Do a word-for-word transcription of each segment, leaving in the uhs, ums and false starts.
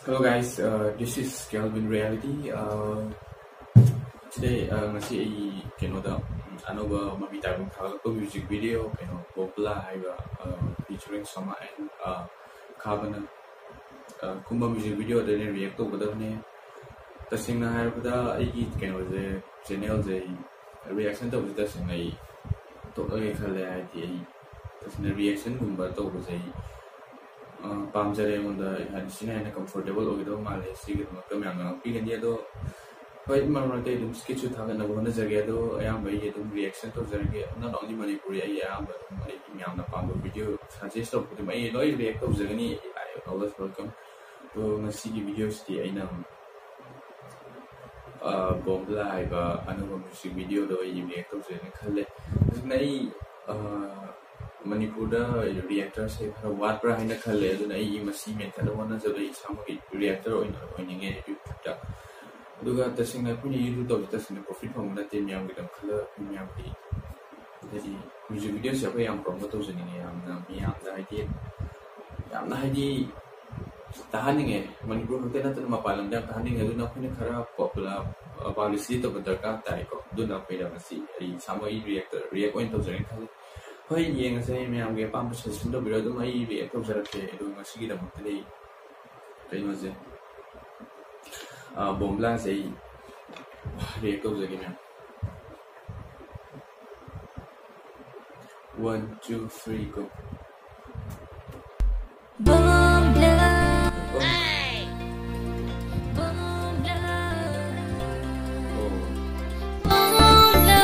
Hello guys, uh, this is Kelvin Reality. Uh, today, uh, ꯉꯁꯤ ꯑꯩ ꯀꯩꯅꯣꯗ, ꯎꯝ, ꯑꯅꯧꯕ ꯃꯃꯤ ꯇꯥꯏꯕꯪ ꯊꯥꯒꯠꯂꯛꯄ music video, ꯀꯩꯅꯣ, ꯕꯣꯝꯕ꯭ꯂꯥ ꯍꯥꯏꯕ, uh, featuring Soma and, uh, ꯈꯥꯕꯅ, uh, ꯀꯨꯝꯕ music video ꯗ ꯑꯩꯅ react ꯇꯧꯒꯗꯕꯅꯦ꯫ ꯇꯁꯦꯡꯅ ꯍꯥꯏꯔꯕꯗ ꯑꯩꯒꯤ ꯀꯩꯅꯣꯁꯦ, channel ꯁꯦ reaction ꯇꯧꯕꯁꯦ ꯇꯁꯦꯡꯅ ꯑꯩ ꯇꯣꯛꯑꯒꯦ ꯈꯜꯂꯦ꯫ ꯍꯥꯏꯗꯤ ꯑꯩ ꯇꯁꯦꯡꯅ reaction ꯒꯨꯝꯕ ꯇꯧꯕꯁꯦ ꯑꯩ, ꯑ, ꯄꯥꯝꯖꯔꯦ꯫ ꯑꯩꯉꯣꯟꯗ ꯍꯥꯏꯗꯤ ꯁꯤꯅ ꯍꯦꯟꯅ comfortable ꯑꯣꯏꯒꯗꯕ ꯃꯥꯜꯂꯦ꯫ ꯁꯤꯒꯤꯗꯃꯛꯇ ꯃꯌꯥꯝꯅ ꯉꯥꯛꯄꯤꯒꯅꯤ꯫ ꯑꯗꯣ ꯍꯣꯏ, ꯃꯔꯛ ꯃꯔꯛꯇ ꯑꯩ ꯑꯗꯨꯝ skit ꯁꯨ ꯊꯥꯒꯠꯅꯕ ꯍꯣꯠꯅꯖꯒꯦ꯫ ꯑꯗꯣ ꯑꯌꯥꯝꯕ ꯑꯩ ꯑꯗꯨꯝ reaction ꯇꯧꯖꯔꯒꯦ꯫ Not only Manipuri, ꯑꯩ ꯑꯌꯥꯝꯕ ꯑꯗꯨꯝ ꯑꯩꯒꯤ ꯃꯌꯥꯝꯅ ꯄꯥꯝꯕ video suggest ꯇꯧꯕ ꯈꯨꯗꯤꯡꯃꯛ ꯑꯩ ꯂꯣꯏ react ꯇꯧꯖꯒꯅꯤ꯫ I always welcome꯫ ꯑꯗꯣ ꯉꯁꯤꯒꯤ video ꯁꯤꯗꯤ ꯑꯩꯅ, ꯑ, ꯕꯣꯝꯕ꯭ꯂꯥ ꯍꯥꯏꯕ ꯑꯅꯧꯕ music video ꯗꯣ ꯑꯩ react ꯇꯧꯖꯒꯦꯅ ꯈꯜꯂꯦ꯫ ꯍꯧꯖꯤꯛꯅ ꯑꯩ, ꯑ, ꯃꯅꯤꯄꯨꯔꯗ reactor ꯁꯦ ꯈꯔ ꯋꯥꯠꯄ꯭ꯔꯥ ꯍꯥꯏꯅ ꯈꯜꯂꯦ꯫ ꯑꯗꯨꯅ ꯑꯩ ꯃꯁꯤ ꯃꯦꯟꯈꯠꯅꯕ ꯍꯣꯠꯅꯖꯕꯗ ꯑꯩ ꯏꯁꯥꯃꯛꯀꯤ reactor ꯑꯣꯏꯅ ꯑꯣꯏꯅꯤꯡꯉꯦ YouTube ꯇ꯫ ꯑꯗꯨꯒ ꯇꯁꯦꯡꯅ ꯑꯩꯈꯣꯏꯅ YouTube ꯇꯧꯕꯁꯦ ꯇꯁꯦꯡꯅ profit ꯐꯪꯕ ꯅꯠꯇꯦ꯫ ꯃꯌꯥꯝꯒꯤꯗꯃꯛ ꯈꯜꯂꯒ ꯑꯩꯈꯣꯏ ꯃꯌꯥꯝꯒꯤ, ꯍꯥꯏꯗꯤ, music video ꯁꯦ ꯑꯩꯈꯣꯏ ꯌꯥꯝ promote ꯇꯧꯖꯅꯤꯡꯉꯦ꯫ ꯌꯥꯝꯅ ꯃꯤꯌꯥꯝꯗ, ꯍꯥꯏꯗꯤ, ꯌꯥꯝꯅ, ꯍꯥꯏꯗꯤ, ꯇꯥꯍꯟꯅꯤꯡꯉꯦ꯫ ꯃꯅꯤꯄꯨꯔ ꯈꯛꯇ ꯅꯠꯇꯅ ꯃꯄꯥꯟ ꯂꯝꯗ ꯌꯥꯝ ꯇꯥꯍꯟꯅꯤꯡꯉꯦ꯫ ꯑꯗꯨꯅ ꯑꯩꯈꯣꯏꯅ ꯈꯔ popular, ꯑ, publicity ꯇꯧꯕ ꯗꯔꯀꯥꯔ ꯇꯥꯏꯀꯣ꯫ ꯑꯗꯨꯅ ꯑꯩꯈꯣꯏꯅ ꯉꯁꯤ ꯑꯩ ꯏꯁꯥꯃꯛ ꯑꯩ react, react ꯑꯣꯏꯅ ꯇꯧꯖꯔꯦꯅ ꯈꯜꯂꯤ꯫ ꯍꯣꯏ, ꯌꯦꯡꯉꯁꯦ, ꯃꯌꯥꯝꯒꯤ ꯑꯄꯥꯝꯕ suggestion ꯇꯧꯕꯤꯔꯣ꯫ ꯑꯗꯨꯝ ꯑꯩ react ꯇꯧꯖꯔꯛꯀꯦ꯫ ꯑꯗꯣ ꯉꯁꯤꯒꯤꯗꯃꯛꯇꯗꯤ ꯀꯩꯅꯣꯁꯦ, ꯑ, ꯕꯣꯝꯕ꯭ꯂꯥꯁꯦ ꯑꯩ react ꯇꯧꯖꯒꯦ ꯃꯌꯥꯝ꯫ One, two, three, go. ꯕꯣꯝꯕ꯭ꯂꯥ꯫ ꯕꯣꯝꯕ꯭ꯂꯥ꯫ ꯕꯣꯝꯕ꯭ꯂꯥ꯫ ꯕꯣꯝꯕ꯭ꯂꯥ꯫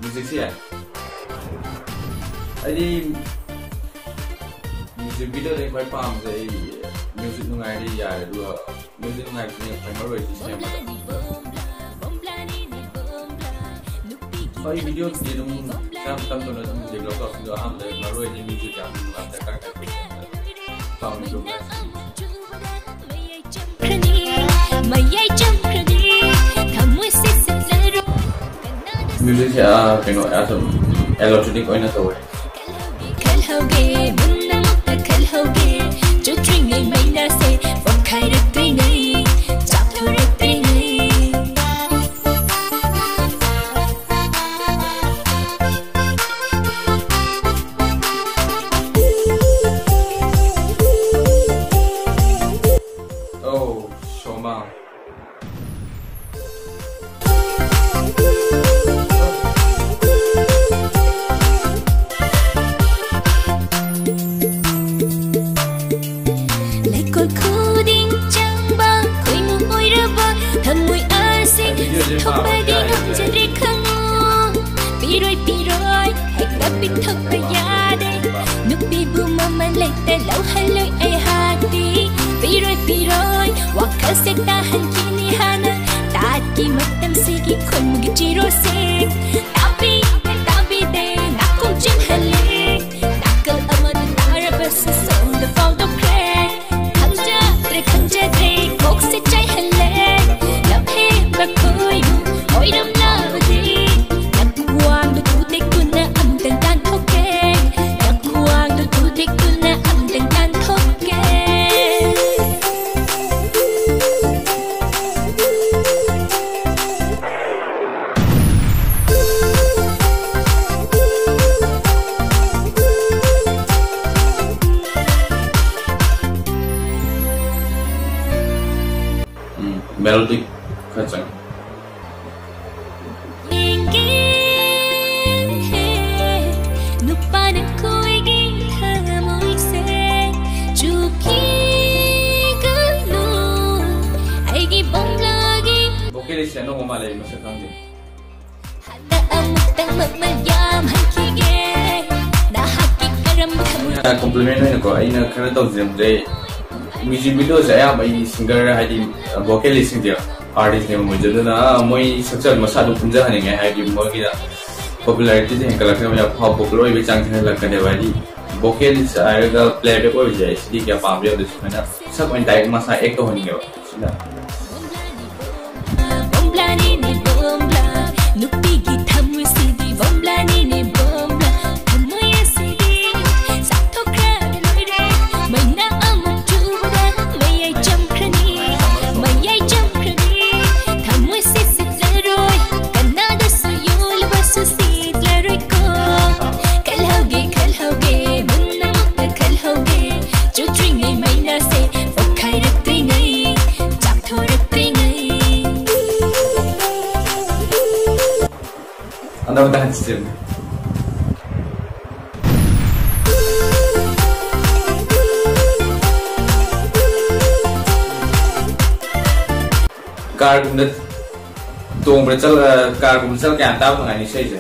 Music ꯁꯦ ꯌꯥꯏ꯫ ꯑꯩꯗꯤ music video ꯗ ꯈ꯭ꯋꯥꯏ ꯄꯥꯝꯕꯁꯦ ꯑꯩ music ꯅꯨꯡꯉꯥꯏꯔꯗꯤ ꯌꯥꯔꯦ꯫ ꯑꯗꯨꯒ music ꯅꯨꯡꯉꯥꯏꯕꯁꯤꯅ ꯈ꯭ꯋꯥꯏ ꯃꯔꯨ ꯑꯣꯏ ꯁꯤ ꯁꯦꯝꯕꯗ꯫ ꯍꯣꯏ, video ꯗꯤ ꯑꯗꯨꯝ ꯇꯞ ꯇꯞꯅ ꯑꯗꯨꯝ develop ꯇꯧꯔꯛꯈꯤꯗꯣ꯫ ꯑꯍꯥꯟꯕꯗ ꯃꯔꯨ ꯑꯣꯏꯅ music ꯌꯥꯝ ꯅꯨꯡꯉꯥꯏꯕ ꯗꯔꯀꯥꯔ ꯇꯥꯏ꯫ ꯄꯥꯝꯃꯤꯗꯣ꯫ ꯃꯌꯥꯏ ꯆꯝꯈ꯭ꯔꯅꯤ, ꯊꯃꯣꯏ ꯁꯤꯖꯤꯜꯂꯔꯣꯏ꯫ ꯃ꯭ꯌꯨꯖꯤꯛꯁꯦ, ꯑꯥ, ꯀꯩꯅꯣ, ꯑꯗꯨꯝ ꯑꯦꯂꯣꯊꯦꯇꯤꯛ ꯑꯣꯏꯅ ꯇꯧꯋꯦ꯫ ꯈꯜꯍꯧꯒꯦ, ꯃꯨꯟꯅ ꯑꯃꯨꯛꯇ ꯈꯜꯍꯧꯒꯦ꯫ ꯆꯨꯠꯇ꯭ꯔꯤꯉꯩ ꯃꯩꯅꯥꯁꯦ ꯄꯣꯛꯈꯥꯏꯔꯛꯇ꯭ꯔꯤꯉꯩ, ꯆꯥꯛꯊꯣꯔꯛꯇ꯭ꯔꯤꯉꯩ꯫ Oh, ꯁꯣꯃꯥ꯫ ꯂꯩꯀꯣꯜ ꯈꯨꯗꯤꯡ ꯆꯪꯕ ꯈꯣꯏꯃꯨ ꯑꯣꯏꯔꯕ ꯊꯃꯣꯏ ꯑꯁꯤ ꯊꯣꯛꯄꯗꯤ ꯉꯝꯖꯗ꯭ꯔꯦ ꯈꯪꯉꯨ꯫ ꯄꯤꯔꯣꯏ, ꯄꯤꯔꯣꯏ, ꯍꯦꯛꯇ ꯄꯤꯊꯣꯛꯄ ꯌꯥꯗꯦ꯫ ꯅꯨꯄꯤꯕꯨ ꯃꯃꯜ ꯂꯩꯇ ꯂꯧꯍꯜꯂꯣꯏ ꯑꯩꯍꯥꯛꯇꯤ꯫ ꯄꯤꯔꯣꯏ, ꯄꯤꯔꯣꯏ, ꯋꯥꯈꯜꯁꯦ ꯇꯥꯍꯟꯈꯤꯅꯤ ꯍꯥꯟꯅ꯫ ꯇꯥꯠꯀꯤ ꯃꯇꯝꯁꯤꯒꯤ ꯈꯨꯟꯒꯤ ꯆꯤꯔꯣꯁꯦ ꯇꯥꯕꯤꯗꯦ, ꯇꯥꯕꯤꯗꯦ, ꯅꯥꯀꯣꯡ ꯆꯤꯡꯍꯜꯂꯦ꯫ ꯅꯥꯀꯜ ꯑꯃꯗ ꯇꯥꯔꯕꯁꯨ ꯁꯣꯝꯗ ꯐꯥꯎꯗꯣꯛꯈ꯭ꯔꯦ꯫ ꯈꯪꯖꯗ꯭ꯔꯦ, ꯈꯪꯖꯗ꯭ꯔꯦ, ꯀꯣꯛꯁꯦ ꯆꯥꯏꯍꯜꯂꯦ꯫ ꯂꯝꯍꯦꯟꯕ ꯈꯣꯏꯕꯨ ꯑꯣꯏꯔꯝꯂꯕꯗꯤ ꯅꯈ꯭ꯋꯥꯡꯗꯣ ꯇꯨ ꯇꯦꯛꯇꯨꯅ ꯑꯝꯇꯪ ꯇꯥꯟꯊꯣꯛꯀꯦ꯫ ꯅꯈ꯭ꯋꯥꯡꯗꯣ ꯇꯨ ꯇꯦꯛꯇꯨꯅ ꯑꯝꯇꯪ ꯇꯥꯟꯊꯣꯛꯀꯦ꯫ ꯎꯝ, ꯃꯦꯂꯣꯗꯤ ꯈꯔ ꯆꯪꯉꯦ꯫ ꯌꯦꯡꯒꯦ, ꯅꯨꯄꯥꯅ ꯈꯣꯏꯒꯤ ꯊꯃꯣꯏꯁꯦ ꯆꯨꯞꯈꯤꯒꯅꯨ, ꯑꯩꯒꯤ ꯕꯪꯒ꯭ꯂꯥꯒꯤ ꯚꯣꯀꯦꯂꯤꯁꯁꯦ ꯑꯅꯧꯕ ꯃꯥꯜꯂꯦ, ꯑꯩ ꯃꯁꯛ ꯈꯪꯗꯦ꯫ ꯍꯟꯗꯛ ꯑꯃꯨꯛꯇꯪ ꯃꯃꯜ ꯌꯥꯝꯍꯟꯈꯤꯒꯦ, ꯅꯍꯥꯛꯀꯤ ꯀꯔꯝꯕ ꯊꯃꯣꯏ ꯀꯣꯝꯄ꯭ꯂꯤꯃꯦꯟ ꯑꯣꯏꯅꯀꯣ, ꯑꯩꯅ ꯈꯔ ꯇꯧꯖꯕꯗꯩ ꯃ꯭ꯌꯨꯖꯤꯛ ꯚꯤꯗꯤꯑꯣꯁꯦ ꯑꯌꯥꯝꯕ ꯑꯩ ꯁꯤꯡꯒꯔ, ꯍꯥꯏꯗꯤ ꯚꯣꯀꯦꯂꯤꯁꯁꯤꯡꯁꯦ ꯑꯥꯔꯇꯤꯁꯅꯦꯕ ꯃꯣꯏꯁꯦ, ꯑꯗꯨꯅ ꯃꯣꯏ ꯁꯛꯆꯕ ꯃꯁꯥꯗꯣ ꯄꯨꯟꯖꯍꯟꯅꯤꯡꯉꯦ, ꯍꯥꯏꯗꯤ ꯃꯣꯏꯒꯤꯅ ꯄꯣꯄꯨꯂꯥꯔꯤꯇꯤꯁꯦ ꯍꯦꯟꯒꯠꯂꯛꯀꯅꯦꯕ, ꯌꯥꯝ ꯄꯣꯄꯨꯂꯔ ꯑꯣꯏꯕꯒꯤ ꯆꯥꯡꯁꯦ ꯍꯦꯟꯒꯠꯂꯛꯀꯅꯦꯕ, ꯍꯥꯏꯗꯤ ꯚꯣꯀꯦꯜꯁ ꯍꯥꯏꯔꯒ ꯄ꯭ꯂꯦꯕꯦꯛ ꯑꯣꯏꯕꯁꯦ ꯁꯤꯗꯤ ꯀꯌꯥ ꯄꯥꯝꯕ ꯌꯥꯎꯗꯦ, ꯁꯨꯃꯥꯏꯅ ꯁꯛ ꯑꯣꯏꯅ ꯗꯥꯏꯔꯦꯛ ꯃꯁꯥ ꯑꯦꯛ ꯇꯧꯍꯟꯅꯤꯡꯉꯦꯕ ꯁꯤꯅ꯫ ꯕꯣꯝꯕ꯭ꯂꯥꯅꯤꯅꯦ ꯕꯣꯝꯕ꯭ꯂꯥ, ꯅꯨꯄꯤꯒꯤ ꯊꯝ ꯇꯧꯗ ꯍꯟꯁꯤꯟ꯫ ꯀꯥꯔꯒꯨꯝꯕꯗ ꯇꯣꯡꯕꯗ ꯆꯠꯂ, ꯀꯥꯔꯒꯨꯝꯕꯗ ꯆꯠꯂ ꯀꯌꯥꯝ ꯇꯥꯕ ꯅꯨꯡꯉꯥꯏꯅꯤ ꯏꯁꯩꯁꯦ?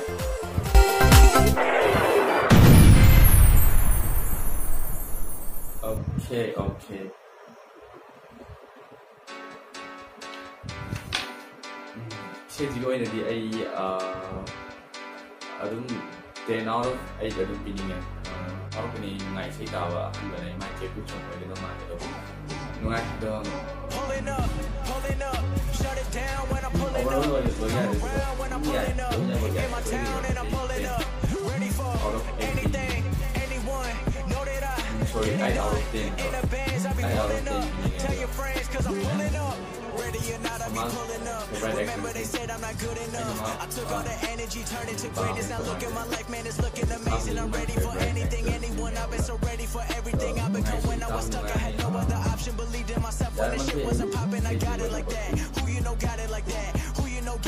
Okay, okay. ꯏꯁꯩꯁꯤꯒꯤ ꯑꯣꯏꯅꯗꯤ ꯑꯩ, ꯑ, ꯑꯗꯨꯝ ten out of eight ꯑꯗꯨꯝ ꯄꯤꯅꯤꯡꯉꯦ꯫ ꯑ, ꯐꯥꯎꯔꯛꯀꯅꯤ, ꯅꯨꯡꯉꯥꯏ ꯏꯁꯩ ꯇꯥꯕ ꯑꯍꯥꯟꯕꯅ ꯏꯃꯥ ꯏꯆꯦ ꯄꯨꯛ ꯆꯣꯡ ꯑꯣꯏꯒꯗꯧ ꯃꯥꯜꯂꯦ ꯑꯗꯨꯝ꯫ ꯅꯨꯡꯉꯥꯏ ꯑꯗꯨꯝ꯫ Overall ꯑꯣꯏꯅ ꯂꯣꯏ ꯌꯥꯔꯦ ꯑꯗꯨꯒ ꯑꯗꯨꯝ ꯌꯥꯏ, ꯂꯣꯏꯅꯃꯛ ꯌꯥꯏ꯫ ꯑꯩꯈꯣꯏꯒꯤ ꯑꯣꯏꯅꯗꯤ ten out of eight, sorry, eight out of ten, eight out of ten ꯄꯤꯅꯤꯡꯉꯦ ꯑꯗꯨꯒ꯫ ꯑꯃ favorite actress ꯅꯤ꯫ ꯑꯩꯅ ꯃꯥ, ꯑ, ꯄꯥꯝꯃꯦ ꯀꯃꯥꯏꯅ ꯇꯧꯒꯦ? ꯃꯥꯕꯨꯗꯤ my favorite actress ꯅꯤ꯫ ꯑꯗꯣ ꯃꯥꯏꯁꯦ ꯌꯥꯝ ꯅꯨꯡꯉꯥꯏ꯫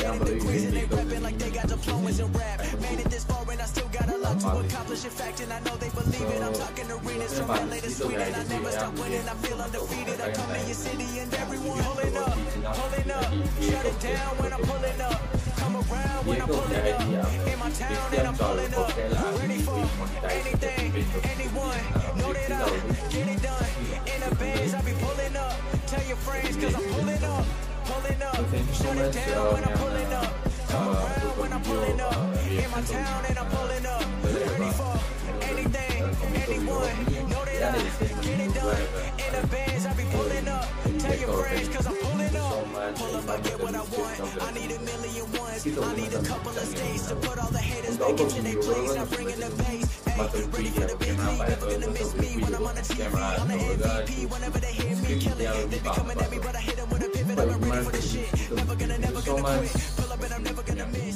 ꯌꯥꯔꯤꯃꯈꯩ ꯌꯦꯡꯕꯤꯌꯨ꯫ ꯌꯥꯝ ꯂꯣꯏ ꯌꯦꯡꯕꯤꯌꯨ꯫ ꯌꯥꯝ ꯄꯥꯝꯃꯦ꯫ So, ꯃꯤꯑꯣꯏꯕꯅ ꯄꯥꯝꯃꯤꯁꯤꯗꯤ ꯇꯧꯒꯦ ꯍꯥꯏꯔꯗꯤ ꯑꯌꯥꯝꯕꯗꯤ ꯀꯩꯅꯣ ꯇꯧꯕ ꯈꯛꯇ ꯍꯥꯏ ꯇꯥꯔꯦ꯫ ꯌꯥꯝ ꯏꯁꯩ ꯇꯧꯕꯁꯦ ꯍꯥꯏꯗꯤ ꯌꯥꯝ ꯔꯤꯌꯦꯛ ꯇꯧꯕꯁꯦ ꯍꯥꯏꯗꯤ ꯌꯥꯝꯅ ꯔꯤꯁꯛꯇꯤ ꯌꯥꯝ ꯆꯥꯎꯋꯦꯕꯀꯣ꯫ ꯐꯦꯟ ꯂꯥꯛꯑꯗꯤ ꯑꯩꯈꯣꯏ ꯃꯣꯅꯤꯇꯥꯏꯖꯦꯁꯟꯁꯦ ꯄꯤꯕꯩ ꯇꯧꯕ ꯔꯤꯌꯦꯛꯇꯤ ꯆꯥꯎꯋꯦ꯫ So, thank you so much, uh, ꯃꯌꯥꯝꯅ, uh, ꯑꯇꯣꯞꯄ ꯚꯤꯗꯤꯑꯣ, uh, ꯔꯤꯌꯦꯛꯁꯟ ꯇꯧꯕꯤꯅꯤꯡꯕ ꯂꯩꯔꯕ ꯑꯗꯨꯝ, uh, comment ꯇꯧꯕꯤꯔꯣ꯫ ꯃꯤ ꯌꯥꯝ ꯂꯩ ꯏꯁꯩ ꯃꯅꯤꯄꯨꯔ ꯍꯥꯏꯔꯒ ꯑꯗꯨꯝ ꯑꯩ ꯑꯗꯨꯝ ꯔꯤꯌꯦꯛ ꯇꯧꯔꯛꯀꯅꯤ꯫ Thank you so much꯫ ꯑꯩ ꯃꯥꯡꯕꯗ ꯑꯗꯨꯝ ꯁꯦꯞ ꯇꯧꯖꯔꯛꯀꯅꯤ꯫ ꯁꯤ ꯇꯧꯕ ꯃꯇꯝꯗ ꯆꯪꯒꯅꯤ ꯍꯥꯏꯕ꯫ ꯑꯗꯨꯝ download ꯇꯧꯁꯤꯟꯕꯤꯌꯨ꯫ ꯂꯣꯏꯔꯒ ꯅꯝꯕꯔꯁꯦ ꯑꯗꯨꯝ ꯃꯇꯝ ꯀꯨꯏꯗꯦ ꯍꯥꯏꯕ꯫ ꯀꯦꯃꯦꯔꯥ ꯄꯥꯏꯔꯒ ꯇꯧꯕ ꯃꯇꯝ ꯀꯨꯏꯗꯦ꯫ ꯀꯦꯃꯦꯔꯥ ꯇꯧꯔꯒ ꯍꯥꯏꯗꯤ screen ꯌꯥꯝ ꯄꯥꯝꯕ ꯄꯥꯝꯕ꯫ ꯍꯣꯏ, ꯃꯔꯛꯇ ꯁꯤ ꯇꯧꯕꯤꯌꯨ꯫ Thank you so much꯫ ꯌꯥꯝ ꯅꯨꯡꯁꯤꯕ꯫